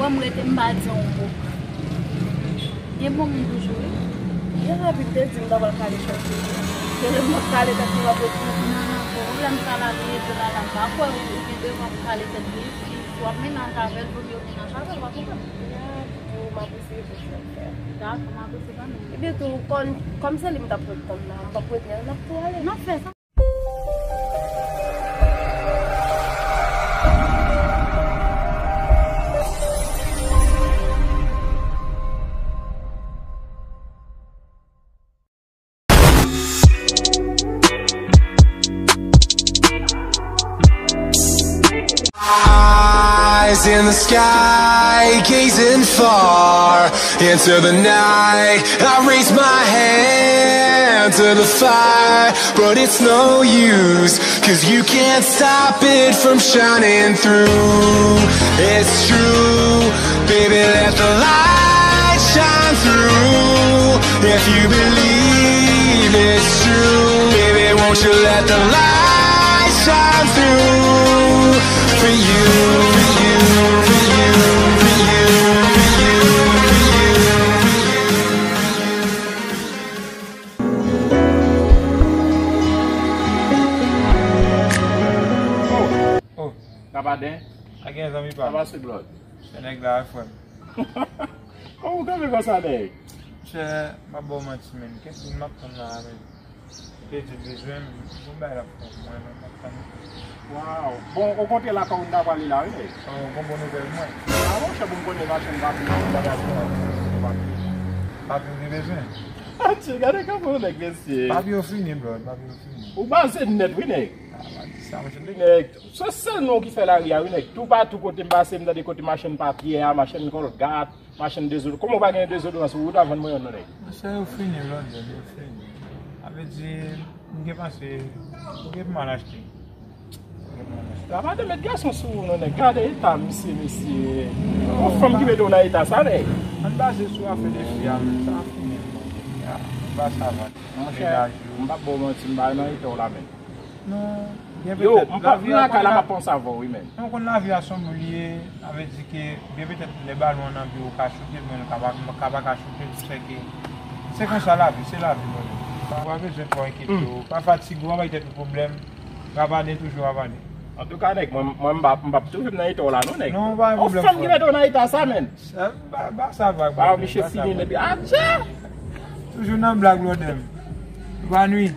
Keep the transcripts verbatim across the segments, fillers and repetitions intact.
M rete, m pa di yon mo. Gen bon moun toujou, wi. Gen anpil te di m ta pral kale tèt li. Gen lè m ap kale tèt li, m ap retire. Non, non, bon, lè m ta la, li rete la, la, m pa kwè ou gen devan pou kale tèt li. Si w ap mennaj avè l, pou yo mennaj avè l, w ap konprann. Ya, tou, m ap eseye pou fè. Dakò, m ap eseye kanmenm. Ebyen tou, kòm, kòm se li m t ap ret tann la, m p ap rete, n ap tou ale. N ap fè sa. Eyes in the sky, gazing far into the night. I raise my hand to the fire, but it's no use, 'cause you can't stop it from shining through. It's true, baby, let the light shine through. If you believe it's true, baby, won't you let the light shine through for you, for you, for you, for you, for you, for you, for you, for you. Oh, oh. Kapaden? Sa gen zanmi pa m. Sa pase, Blood? Se nèg la, frè m. Kòman w kanpe konsa, nèg? Monchè, m ap ba w manti, menn. Kèk moun m ap tann la, menn. Te di l bezwen m, bon bagay l ap fè pou mwen, menn, m ap tann. Waw. Bon, okontrè, lakay ou n ta prale la, wi, nèg. Bon, bon, bon nouvèl mwen. A, monchè, bon, m konnen machann papye, bagay sa. Papye w te bezwen? Atye, gade kanpe yon nèg, mesye. Papye w fini, bro, papye w fini. Ou baze nèt, wi, nèg. A, pa di sa, monchè. Nèg, se sèl nou ki fè lari a, wi, nèg. Toupatou kote m pase, m tande kote machann papye a, machann kòlgat. Machann dezodorans. Kòman w pa gen dezodorans? Ou ta vann mwen youn non, nèg. Monchè, yo fini, London, yo fini. Sa vle di, m gen panse, ou gen pou m al achte. M gen pou m al achte. Kapaden, met gason sou ou non, nèg. Gade eta misye, mesye. Yon fanm ki mete w nan eta sa, nèg. Ann baze sou afè de fi a, men sa fini, bon. Ya, ann ba savann. Monchè, m p ap ba w manti, m pa nan eta w la, menn. Non, byen petèt, lavi a, m konn la, m ap panse avè w, wi, menn. Non, m konn lavi a se yon boul li ye, sa vle di ke byen petèt lè balon an nan pye w, ou ka choute l, men ou ka pa, ka pa ka choute l, se ke se konsa lavi, se lavi, bro. Ou pa bezwen twò enkyete w, pa fatige w, pa bay tèt ou pwoblèm, Rapaden toujou Rapaden. Antouka, nèg, mwen, mwen, m p ap, m p ap toujou nan eta w la, non, nèg. Non, pa gen pwoblèm, frè. Yon fanm ki mete w nan eta sa, menn. Ba, ba sa vag, ba, misye fini depi, atchè! Toujou nan blag, brother m. Ou pa nwi.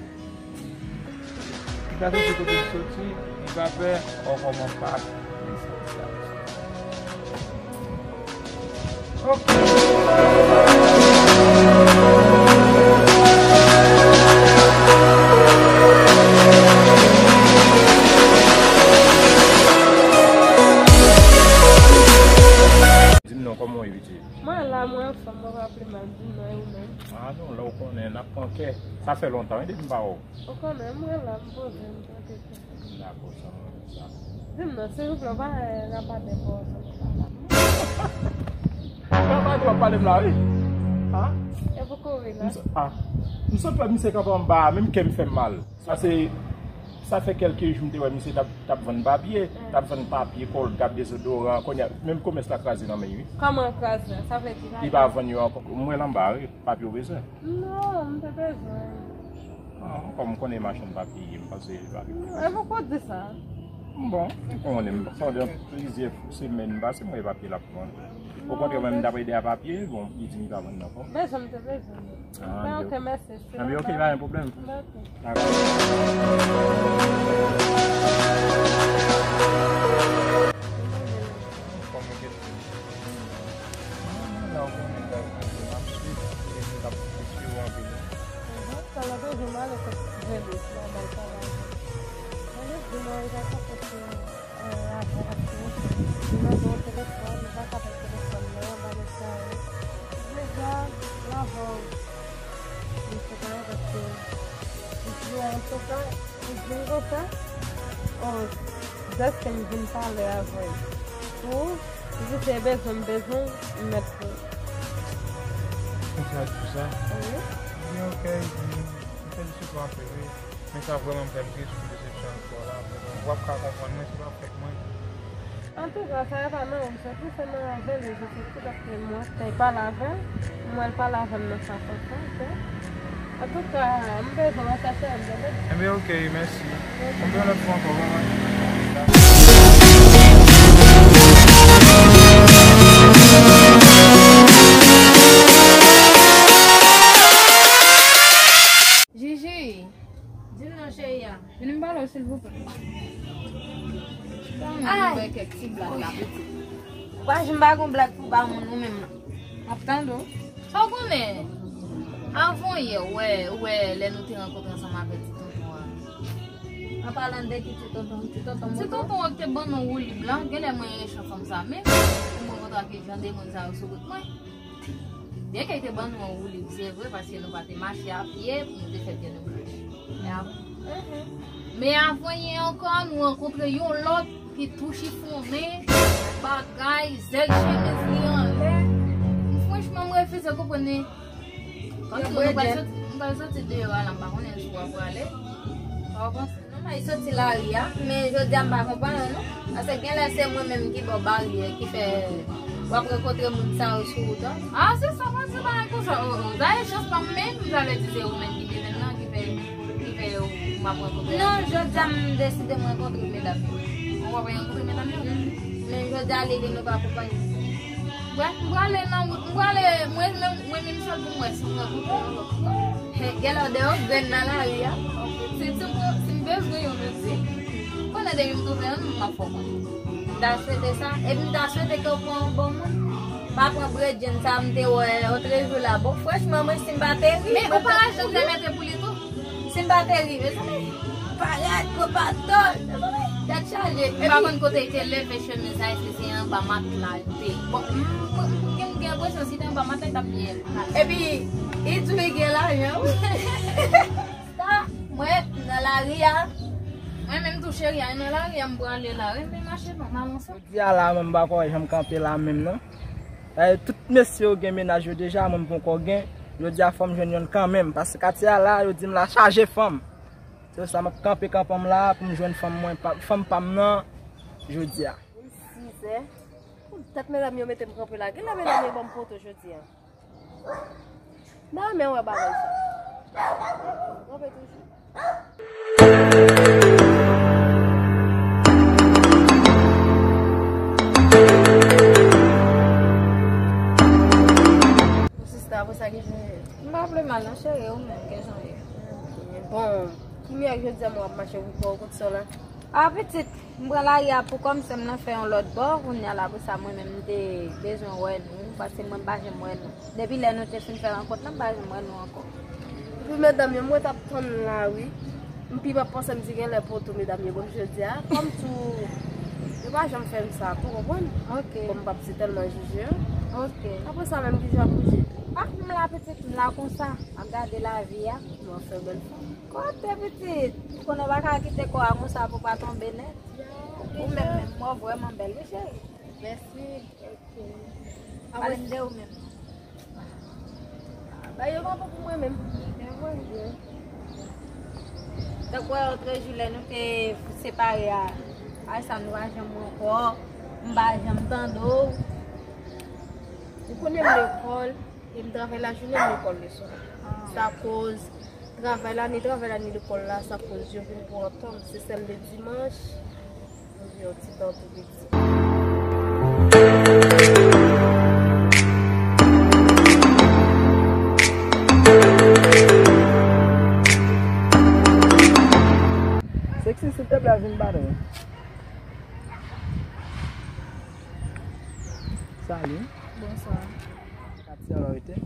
Li pa soti kote l soti, li pa pè, ò kòman pa. Ok. Di m non, kòman w ye, pitit? Mwen la, mwen anfòm, mwen pa ple mal, di m non, e ou menm? A non, lè w konnen, n ap pran kè. Sa fè lontan, wi, depi m pa wè w. Ou konnen, mwen la, m poze m, tranke kè. Dakò, sa mwen sa. Di m non, silvouplè, w pa wè Rapaden pa w sa. Rapaden w ap pale m la, wi. A? E pou kouri la. M sa-, a. M sot wè misye kanpe anba a, menm kè m fè m mal. Sa se, sa fè kèlke jou m te wè misye t ap, t ap vann papye, t ap vann papye, kòlgat, dezodoran, kounye a, menm komès la kraze nan men l, wi. Kòman kraze? Sa vle di li pa vann yo ankò. M wè l anba, wi, papye w bezwen. Non, m te bezwen. A, kòm m konnen machann papye ye, m panse li pa gen pwoblèm. E poukò w di sa? Bon, m konnen, pandan plizyè semèn pase, m wè papye l ap vann. Okontrè, mwen, m t ap ede a papye, bon, li di m li pa vann ankò. Bezwen, m te bezwen. A, men ok, mèsi. Ebyen, ok, pa gen pwoblèm. Dakò. Fò mwen gen Mwen la, ou konnen, guys, mwen di, m ap swiv, e m t ap swiv ou anpil. Mhm. Talè toujou m ale kot Venus, m al bay travay. Venus di mwen li pa ka fè sou, eh, avè ak nou. Li mande yon telefòn, li pa ka fè telefòn nan, bagay sa yo. Deja, m avè w. Li se pa avèk yo. Li di, antouka, li di m konsa, o, dèske m vin pale avè l. Pou, li di se bezwen m bezwen, m mèt pou. Konsa di sa? Wi. Li di, ok, li di, m felisite w anpil, wi. Men sa vrèman m fè m tris pou desepsyon an fè w la. W ap ka konprann mwen, se pa fòt mwen. Antouka, sa e pa nan ou soti, se nan vèlèz ou soti, paske mwen te pale avè l, mwen l pale avè m nan sans sa, ok? Antouka, m bezwen wè sa sè m, tande? Enben, ok, mèsi. Enben, yon lòt fwa ankò, bye bye. Jiji, di m non, cheri a. Vin m pale w, silvouplè. Ay! Kèk ti blag la, pitit. Ou pa janm pa gon blag pou ba moun ou menm nan. M ap tande w. Sa w konnen? Avan yè, ou wè, ou wè lè nou te rankontre ansanm avèk ti tonton an. An palan de ki ti tonton? Ti tonton Ti moto? Tonton an ki te ban nou woulib la, genlè mwen enchant fanm sa, men pou mwen rankontre ak jan de moun sa yo sou wout mwen. Byenke l te ban nou yon woulib, se vre, paske nou pa te mache a pye pou nou te fè pye nou blanch. Men av-, men avan yè ankò, nou rankontre yon lòt ki tou chifonnen, bagay, zèl chemiz li anlè. Franchman, m refize konprann li. Kòmsi nou pral soti, nou pral soti deyò a la, m pa konnen si w ap prale. Sa w panse? Non, m al soti lari a, men jodi a m pa konprann non. Paske genlè se mwen menm ki ba w baryè, ki fè w ap rankontre moun sa yo sou wout la. Ah, se sa, pa di bagay konsa. Oh, oh. Dayè, chans pa m menm, m ta vle di se ou menm ki te menm nan, ki fè, ki fè ou m ap rankontre. Non, jodi a m deside m rankontre medam yo. Ou ap rankontre medam yo? Mm. Men jodi a, Lili, nou pa konpanye. Brèf, m prale nan wout, m prale, mwen menm, mwen menm sèl pou m wè si m rankontre yon lòt. He, genlè w deyò grenn nan lari a. Si, si m, si m bezwen yon lòt, si. Konnen depi m twouve youn, m ap fè w konnen. M ta swete sa. Epi m ta swete ke w pran yon bon moun. Pa pran bredjenn sa m te wè otrejou la. Bon, franchman, mwen, si m pa te ri, men ou pa janm te mete pou li tou. Si m pa te ri, mezanmi, parèt, gwo patòl, mezanmi, tèt chaje. M pa konn kote li te leve chemiz la, èske se anba matla li te. Bon, m, m, m gen, m gen enpresyon si te anba matla, li t ap byen. Epi, li di w li gen lajan, wi. Sa, mwen, nan lari a. Mwen menm tou, cheri a, nan lari a, m prale la, wi, m mache non, m avanse. Jodi a la, mwen, m pa kwè jan m kanpe la menm, non. Eh, tout mesye yo gen mennaj yo deja, mwen m poko gen. Jodi a fò m jwenn youn kanmenm, paske katye a la, yo di m la chaje fanm. Se pou sa m ap kanpe kanpe m la pou m jwenn fanm mwen, pa, fanm pa m nan, jodi a. Vennsis è. Poutèt medam yo mete m kanpe la. Genlè medam yo ban m poto jodi a. Nan men wè bagay sa. Kanpe toujou. Sista, apre sa, kijan w ye? M pa vle mal non, cheri, ou menm, kijan w ye? Bon, ki mirak jodi a m wè w ap mache pou kò w, kote sa w la? Ah, pitit, m pran lari a pou kòm sè m nan fè yon lòt bò, kounye a la, apre sa, mwen menm, m te bezwen wè nou, paske mwen m pa janm wè nou. Depi lè nou te fin fè rankont lan, m pa janm wè nou ankò. Epi medam yo, mwen t ap tann la wi. M pi pa panse m di genlè poto medam yo ban m jodi a. Kòm tou, yo pa janm fè m sa tou, konprann? Ok. Bon, m p ap di tèlman jije yo. Ok. Apre sa menm, kijan w ap bouje? Ah, m la pitit, m la konsa, ap gade lavi a. Mwen fè bèl fanm. Kote pitit? Ou konnen w pa ka kite kò a konsa pou pa tonbe nèt. Ou menm menm, mwen vrèman bèl, wi, cheri. Mèsi. Ok. Pale m de ou menm. Ba yo kontan pou mwen menm. Se vre. Tankou otrejou lè nou te separe a, a sa nou pa janm wè ankò, m pa janm tande w. Ou konnen m lekòl, e m travay lajounen, m lekòl leswa. Ah. Sa koz travay la, ni travay la, ni lekòl la, sa koz yo vin pran tan m. Se sèl le dimanch, m gen yon ti tan tou piti. Sexy, silteplè, vin pale. Salut. Bonsoir. Katya, la rete.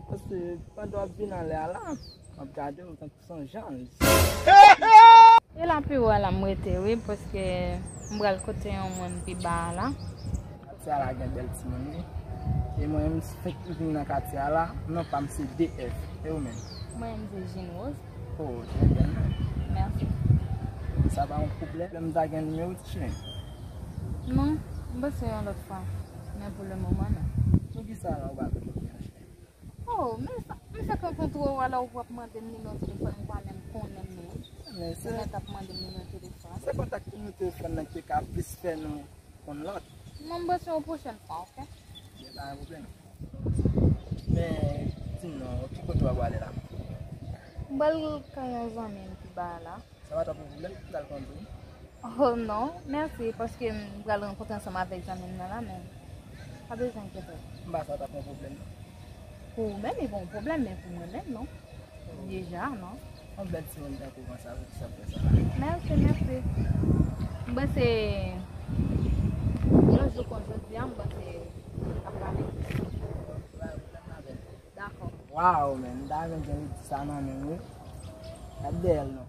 Paske pandan w ap vin anlè a la, m ap gade w tankou San Jan. E la pi wo a la m rete, wi, paske m pral kote yon moun pi ba a la. Katye a la gen bèl timoun, wi. E mwen menm, m fenk vin nan katye a la, non pa m se D F. E ou menm? Mwen menm se Jean Rose. Oh, trè bèl non. Mèsi. Sa pa yon pwoblèm, m ta gen nimewo w, ti cheri? Non, m panse yon lòt fwa. Men pou le moman, non. Poukisa la ou pa vle konprann? Oh, men sa, m fèk rankontre w, alò w ap mande m nimewo telefòn, ou pa menm konnen m menm. Men se, ou mèt ap mande m nimewo telefòn. Se kontak nimewo telefòn nan ki te ka plis fè nou konn lòt. Mwen, m panse yon pwochèn fwa, oke? Gen pa gen pwoblèm. Men, di m non, ki kote w ap prale la? M pral kay yon zanmi m ki ba la. Sa pa t ap yon pwoblèm, m t al kondwi. Oh non, mèsi, paske m pral rankontre ansanm avèk zanmi m nan la, men pa bezwen enkyete w. M pa sa t ap yon pwoblèm, non. Pou ou menm, li pa yon pwoblèm, men pou mwen menm, non. Deja, non. Yon bèl timoun tankou w konsa, wi, ki sa fè sa la. Mèsi, mèsi. M panse yon jou kon jodi a, m panse ap pale. Dakò. Waw, men, m ta renmen gen redi sa nan men m, wi. Gad dèyè l non.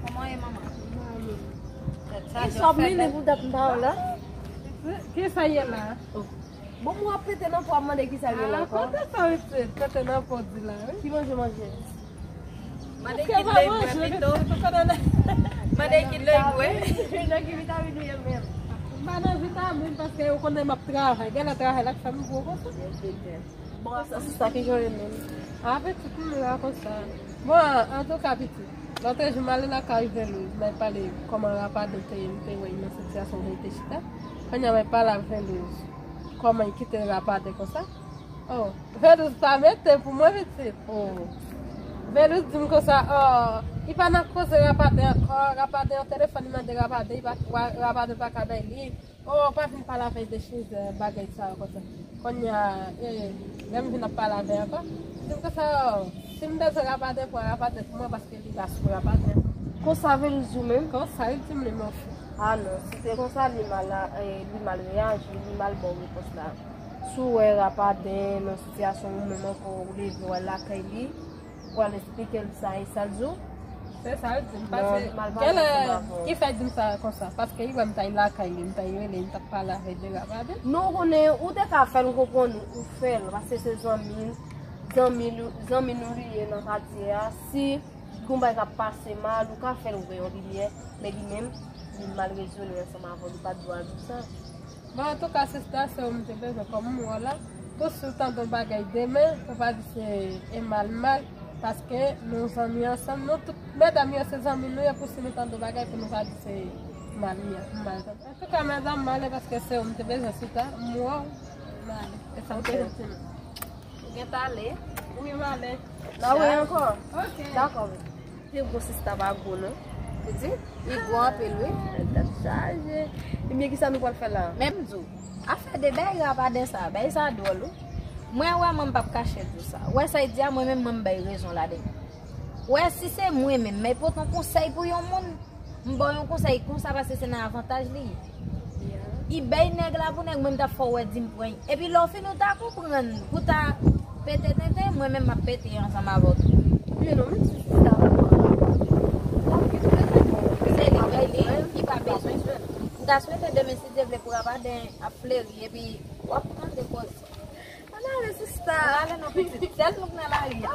Kòman w ye, manman? Tèt chaje, w fè bèl. Kisa w ye la? Bon, mwen ap pete nan po, ap mande kisa l ye la ankò. Kote sa w ete pete nan po di la, wi? Ki manje manje? Mande ki dlo l bwè pito. Mande ki dlo l bwè. Nan ki vitamin ou ye menm? M pa nan vitamin paske ou konnen m ap travay. Genlè travay la k fè m gwo konsa. Bon, sa, sista, ki jan w ye menm? Apetit m la konsa. Bon, antouka, pitit, lòtrejou, m ale lakay Velouz, m al pale kòman Rapaden te ye, m te wè l nan sitiyasyon kote l te chita. Kounye a, m al pale ak Velouz, kòman l kite Rapaden konsa. Oh, Velouz pa mete pou mwen, pitit. Oh. Velouz di m konsa, oh, li pa nan koze Rapaden ankò, Rapaden yon telefòn, li mande Rapaden, li pa, Rapaden pa ka bay li. Oh, pa vin pale avè l de chizè, bagay sa yo konsa. Kounye a, eh, lè m vin ap pale avè l ankò, li di m konsa, oh, si m bezwen Rapaden, pran Rapaden pou mwen paske li pa sou Rapaden. Konsa Velouz di w menm? Konsa, li di m li, monchè. Ah non, si te konsa, li mal, eh, li mal reyaji, li mal ba w repons la. Si w wè Rapaden nan sitiyasyon ou menm ankò, ou leve w al lakay li, pral esplike l sa e sa l di w? Se sa l di m, paske genlè ki fè l di m sa konsa, paske li wè m t al lakay li, m t al rele, m t ap pale avè l de Rapaden. Non, ou konnen, ou te ka fè l konprann ou fè l, paske se zanmi, zanmi nou, zanmi nou li ye nan katye a. Si gon bagay k ap pase mal, ou ka fè l wè yon limyè, men li menm, li mal rezone ansanm avè w, li pa t dwe di w sa. Bon, antouka, sista, se ou m te bezwen kòm m wè w la. Pou si w tande yon bagay demen, pou pa di se e mal mal, paske nou zanmi ansanm, nou tout medam yo se zanmi nou yo, pou si nou tande yon bagay, pou nou pa di se mal, mal. Antouka, medam, m ale paske se ou m te bezwen, sista, m wè w, m ale. E sa m te bezwen. Ou gentan ale? Wi, m ale. N a wè ankò? Ok. Dakò, wi. Te gwo sista pa gwo non. Ou di? Li gwo anpil, wi. Tèt chaje. Ebyen, kisa nou pral fè la? Men m di w, afè de bay Rapaden sa, bay sa dwòl, wi. Mwen, wè, mwen, m p ap kache di w sa. Wè, sa y di a, mwen menm, mwen, m bay rezon ladan. Wè, si se mwen menm, men pote yon konsèy pou yon moun, m ba w yon konsèy konsa paske se nan avantaj li ye. I bay nèg la pou nèg, mwen m t ap fè w wè di m pran. Epi lè w fini w ta konprann, pou ta pete tenten, mwen menm m ap pete ansanm avè w tou. Byen non, men si se ta pou w ap kite tenten. Se li bay li, li pa bezwen jwenn. M ta swete demen si Dye vle pou Rapaden ap fleri epi w ap tande koze. Ann ale, sista. Ann ale non, pitit. Sèl nou k nan lari a.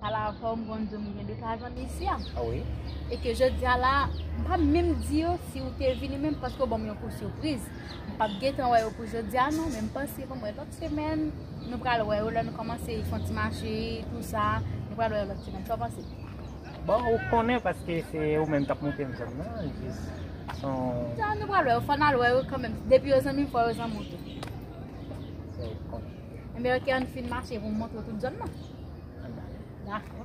Ala fò m konn di w m gen de ka zanmi isi a. Ah wi. E ke jodi a la, m pa menm di yo si w te vini menm paske w ban m yon kou sipriz. M p ap gentan wè yo pou jodi a non, men m panse pou mwen lòt semèn, nou pral wè yo lè nou kòmanse fè yon ti mache, tou sa, nou pral wè yo lòt semèn. Sa w panse? Bon, ou konnen paske se ou menm k ap montre m zòn nan, jis son... Sa nou pral wè yo, fò n al wè yo kanmenm. Depi yo zanmi m, fò yo zanmi w tou. Sa ou konnen. Enben, oke, ann fin mache pou m montre w tout zòn nan. Ann ale. Dakò.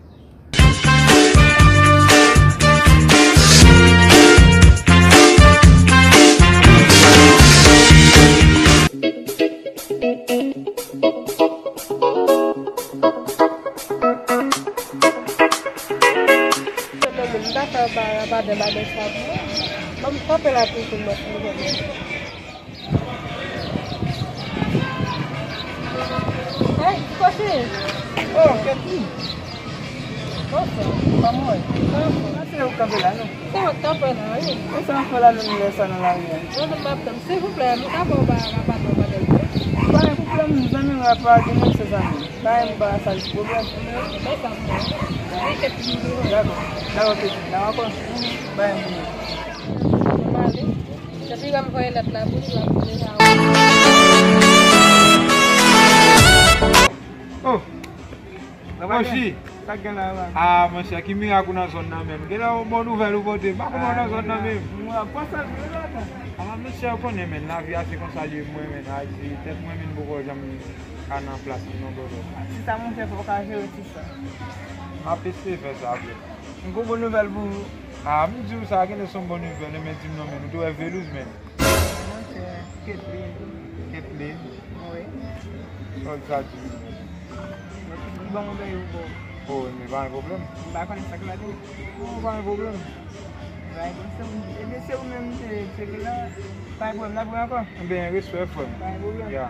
Mwen menm, m ta fè pa, pa de bagay sa pou mwen. Ban m kanpe la toujou, mwen, pou mwen. Oh, Ketly. Bonswa. Kòman w ye? Sa va? Se ou k kanpe la, non? Se mwen k kanpe la, wi. Kòman w fè la menm lè sa nan lari a? Mwen menm m ap tann. Silvouplè, m ka ba w ba, ba patwon bagay yo? Pa gen pwoblèm, zanmi m rap a gen menm se zanmi. Pa gen ba sa pwoblèm. Mwen, mwen sa mwen. Wi, Ketly, m vini. Dakò. Dakò, Ketly. N ap ankò. Ba gen pwoblèm. Mwen ale. Depi lè m voye lèt la pou li, l ap deja. Oh! Monchi! Sa k gen la, man? Ah, monchè, ki mirak ou nan zòn nan menm? Gen yon bon nouvèl ou pote? M pa konn ou nan zòn nan menm. Mwen, pran sa, vle la, man. Ah, monchè, ou konnen, menm, lavi a se konsa l ye, mwen, menm, Ayiti, tèt mwen, menm, poko janm ka nan plas mwen, non, brother. Si sa, monchè, fò w ka jere ti sa. M ap eseye fè sa, bro. M gon bon nouvèl pou ou. Ah, m di w sa, genlè se yon bon nouvèl, men di m non, men ou te wè Velouz, men. Monchè, Ketly. Ketly? Wi. Sa w sa di? Li ban mwen bagay ou bon. Oh, men pa gen pwoblèm. M pa konnen sa k la di. Oh, pa gen pwoblèm. Ebyen, se ou menm, se, se ki la. Pa gen pwoblèm, n ap wè ankò. Ebyen, respè, frè m. Pa gen pwoblèm. Ya.